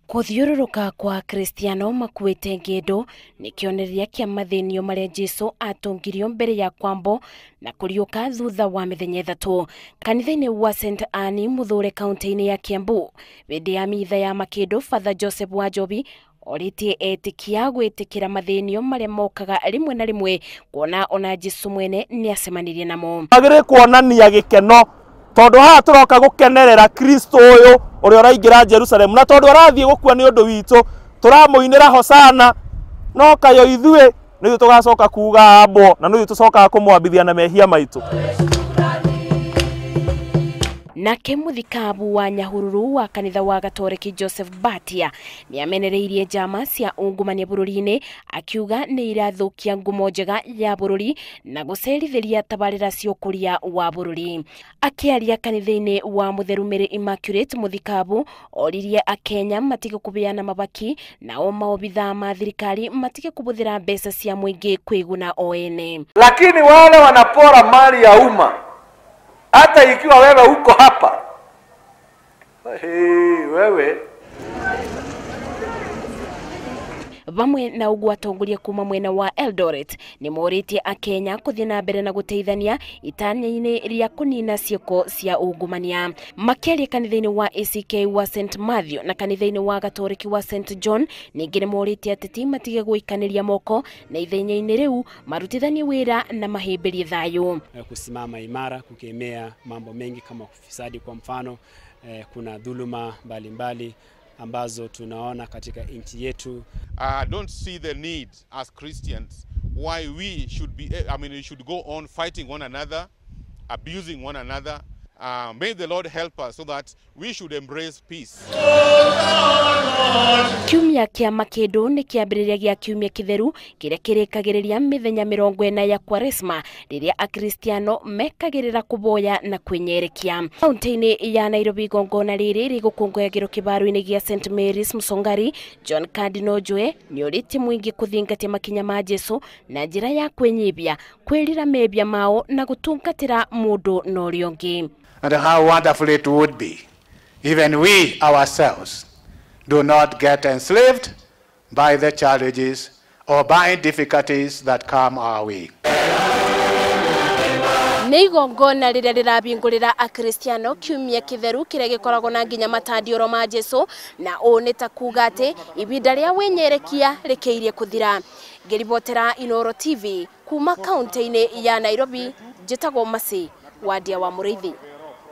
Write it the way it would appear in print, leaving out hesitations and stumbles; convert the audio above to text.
Kuthiũrũrũka kwa Kristiano makuĩte ngĩndũ nĩ kĩonereria kĩa mathĩnio marĩa Jesu atongirio mbere ya kwambo na kũriũka thutha wa mĩthenya ĩthatũ. Kanitha-inĩ wa St Anne Muthure kaunti-inĩ ya Kiambu, hĩndĩ ya mitha ya makĩndũ, Father Joseph Wanjobi orĩtie etĩkia gwĩtĩkĩra mathĩnio marĩa mokaga rĩmwe na rĩmwe, kuona ona Jesu mwene nĩacemanirie namo. Agĩrĩire kuonania gĩkeno tondu haha turoka gukenerera Kristo uyu uria uraingira Jerusalem, na tondu arathie gukua ni undu witu turamuinira hosana, no kayo ithuĩ nithuĩ tugacoka kuga ambo na nithuĩ tucokaga kumwambithia na mehia maitu. Nake muthikabu wa Nyahururu wa kanitha wa Gatoreki Joseph Batia nĩamenereirie njama cia ungumania bũrũri-inĩ, akiuga nĩ irathũkia ngumo njega ya bũrũri na gũcerithĩria tabarĩra cia ũkũria wa bũrũri. Akĩaria kanitha-inĩ wa Mũtheru Mary Immaculate, muthikabu oririe akenya matige kũbeana mabaki nao maobithaa ma thirikari matige kũbũthĩra mbeca cia mũingĩ kwĩguna o ene. Lakini wale wanapora mali ya umma, hata ikiwa wewe uko hapa, hey, wewe. Vamwe na uguo atongoria kuma mwena wa Eldoret ni morĩtie akenya kuthie na mbere na guteithania itanya-inĩ rĩa kũnina ciĩko cia ungumania. Makĩaria kanitha-inĩ wa ACK wa St Matthew na kanitha-inĩ wa Gatoreki wa St John, ningĩ nĩ morĩtie ateti matige gũikanĩria moko na ithenya-inĩ rĩu marutithanie wĩra na mahĩmbĩrie thayũ. Kusimama imara kukemea mambo mengi kama ufisadi kwa mfano, kuna dhuluma mbalimbali ambazo tunaona katika nchi yetu. I don't see the need as Christians why we should be, I mean, we should go on fighting one another, abusing one another. May the Lord help us so that we should embrace peace. Kiumia kia makĩndũ nĩ kĩambĩrĩria gĩa kiumia kĩtheru kĩrĩa kĩrĩkagĩrĩria mĩthenya 40 ya Kwaresma, rĩrĩa akristiano mekagĩrĩra kũboya na kwĩnyerekia. Kaunti-inĩ ya Nairobi, igongona rĩrĩ rĩgũkũngũyagĩrwo kĩbaro-inĩ gĩa St Mary's Msongari. John Cardinal Njue nĩorĩtie mũingĩ kũthingatia makinya ma Jesu na njĩra ya kwĩnyibia, kwĩrira mebia mao na gũtungatĩra mũndũ na ũrĩa ũngĩ. And how wonderful it would be even we ourselves do not get enslaved by the challenges or by difficulties that come our way. Nĩ igongona rĩrĩa rĩrabingũrĩra akristiano kiumia kĩtheru kĩrĩa gĩkoragwo na nginya matandiũro ma Jesu, na ũũ nĩ ta kuga atĩ ibinda rĩa wĩnyerekia rĩkĩirie kũthira. Ngĩribotera Inooro TV kuma kaunti-inĩ ya Nairobi, njĩtagwo Mercy Wandia wa Mũrĩithi.